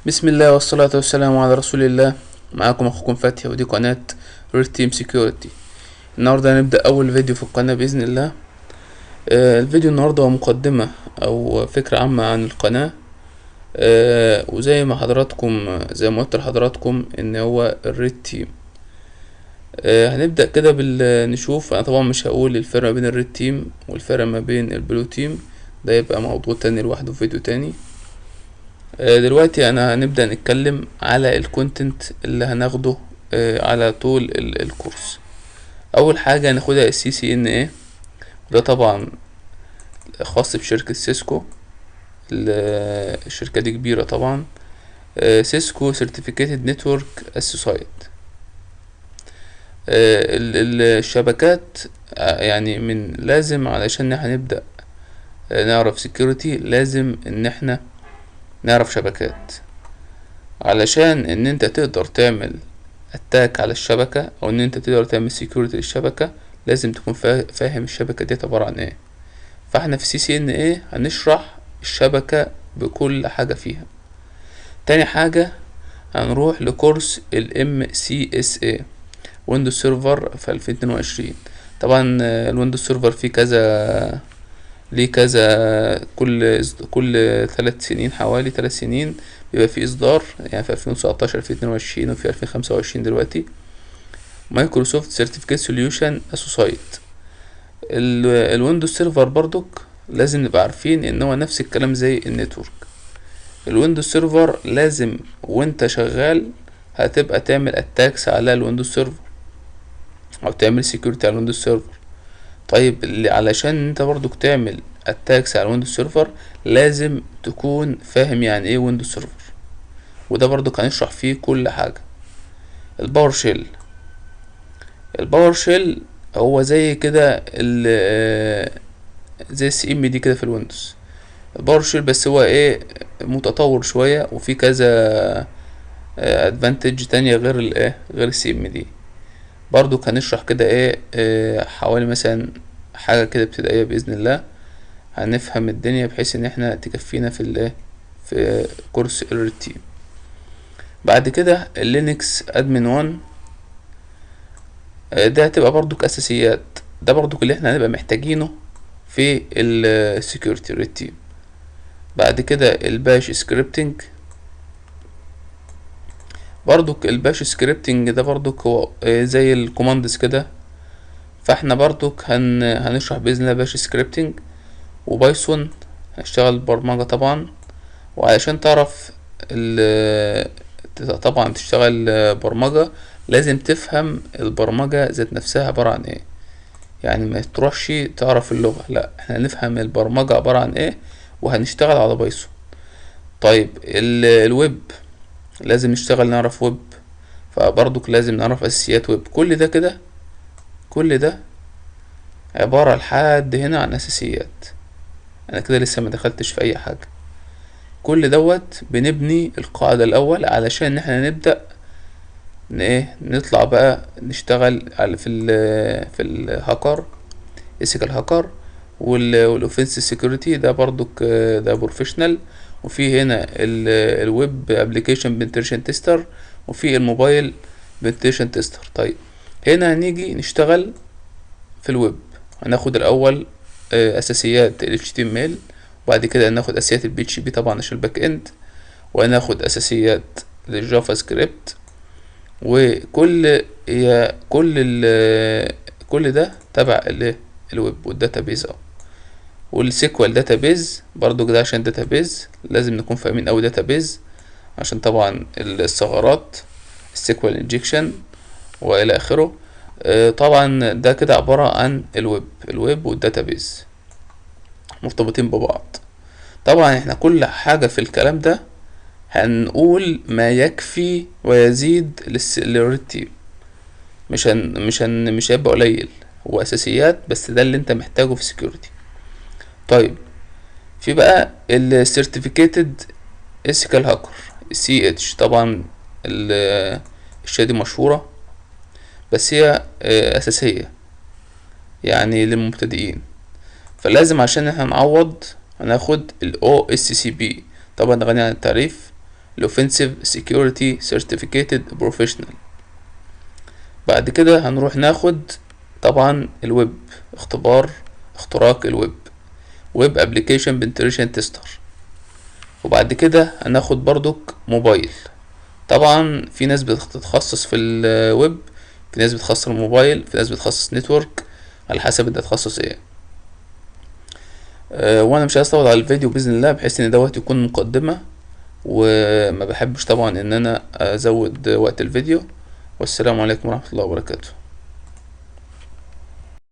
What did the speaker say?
بسم الله والصلاة والسلام على رسول الله. معاكم اخوكم فتحي، ودي قناة Red Team Security. النهاردة هنبدأ اول فيديو في القناة بإذن الله. الفيديو النهاردة هو مقدمة او فكرة عامة عن القناة. وزي ما حضراتكم زي ما قلت لحضراتكم ان هو ال red team. هنبدأ كده نشوف. انا طبعا مش هقول الفرق ما بين ال red team والفرق ما بين ال blue team، ده يبقى موضوع تاني لوحده في فيديو تاني. دلوقتي انا هنبدأ نتكلم على ال content اللي هناخده على طول الكورس. اول حاجة هناخدها ال CCNA، وده طبعا خاص بشركة Cisco. الشركة دي كبيرة طبعا. Cisco Certified Network Associate. الشبكات، يعني من لازم علشان احنا نبدأ نعرف security، لازم ان احنا نعرف شبكات، علشان ان انت تقدر تعمل attack على الشبكة او ان انت تقدر تعمل security للشبكة، لازم تكون فاهم الشبكة دي عبارة عن ايه. فاحنا في CCNA هنشرح الشبكة بكل حاجة فيها. تاني حاجة هنروح لكورس ال MCSA Windows Server في 2022. طبعا ال Windows Server فيه كذا، ليه كذا، كل 3 سنين، حوالي 3 سنين بيبقى فيه إصدار، يعني في 2019، 2022، وفي 2025 دلوقتي. Microsoft Certified Solution Associate. ال Windows Server برضك لازم نبقى عارفين ان هو نفس الكلام زي ال network. ال Windows Server لازم وانت شغال هتبقى تعمل attacks على ال Windows Server او تعمل security على ال Windows Server. طيب، اللي علشان انت برضك تعمل attacks على ال Windows Server لازم تكون فاهم يعني ايه Windows Server، وده برضو هنشرح فيه كل حاجة. ال PowerShell، ال PowerShell هو زي كده زي ال CMD كده في ال Windows. ال PowerShell بس هو ايه؟ متطور شوية وفي كذا advantage تانية غير الايه، غير ال CMD. برضو هنشرح كده ايه حوالي مثلا حاجة كده ابتدائية بإذن الله، هنفهم الدنيا بحيث ان احنا تكفينا في الايه، في كورس ال team. بعد كده ال Linux admin 1، ده هتبقى برضو كأساسيات، ده برضو اللي احنا هنبقى محتاجينه في ال security red team. بعد كده ال bash scripting، برضو ال bash scripting ده برضو هو زي ال commands كده، فاحنا برضو هنشرح بإذن الله bash scripting و Python، هنشتغل برمجة طبعا. وعلشان تعرف طبعا تشتغل برمجة لازم تفهم البرمجة ذات نفسها عبارة عن ايه، يعني ما تروحش تعرف اللغة، لا، احنا نفهم البرمجة عبارة عن ايه، وهنشتغل على Python. طيب، الويب لازم نشتغل نعرف ويب، فبرضك لازم نعرف اساسيات ويب. كل ده كده، كل ده عبارة لحد هنا عن اساسيات. انا كده لسه ما دخلتش في اي حاجة. كل دوت بنبني القاعدة الاول علشان احنا نبدأ ايه، نطلع بقى نشتغل على في ال hacker، ethical hacker وال offensive security، ده برضك ده professional. وفي هنا ال web application penetration tester وفي ال mobile penetration tester. طيب، هنا هنيجي نشتغل في الويب، هناخد الاول اساسيات ال HTML، وبعد كده ناخد اساسيات ال PHP طبعا عشان ال back end، وهناخد اساسيات لل JavaScript، وكل يا كل ال كل ده تبع الايه، ال web وال database اهو، وال SQL database برضو كده، عشان database لازم نكون فاهمين اوي database، عشان طبعا الثغرات، ال SQL injection والى اخره. طبعا ده كده عبارة عن ال web. ال web وال database مرتبطين ببعض. طبعا احنا كل حاجة في الكلام ده هنقول ما يكفي ويزيد لل red team، مش هيبقى قليل، هو اساسيات بس، ده اللي انت محتاجه في security. طيب، في بقى ال certificated ethical hacker CEH. طبعا الشهادة دي مشهورة بس هي أساسية يعني للمبتدئين، فلازم عشان احنا نعوض هناخد ال OSCP، طبعا غني عن التعريف. ال ال Offensive Security Certificated Professional. بعد كده هنروح ناخد طبعا الويب، اختبار اختراق ال web، web application penetration tester. وبعد كده هناخد برضك موبايل. طبعا في ناس بتتخصص في الويب، في ناس بتخصص الموبايل، في ناس بتخصص network، على حسب انت تخصص ايه. وانا مش عايز اطول على الفيديو باذن الله، بحيث ان دوت يكون مقدمة، وما بحبش طبعا ان انا ازود وقت الفيديو. والسلام عليكم ورحمة الله وبركاته.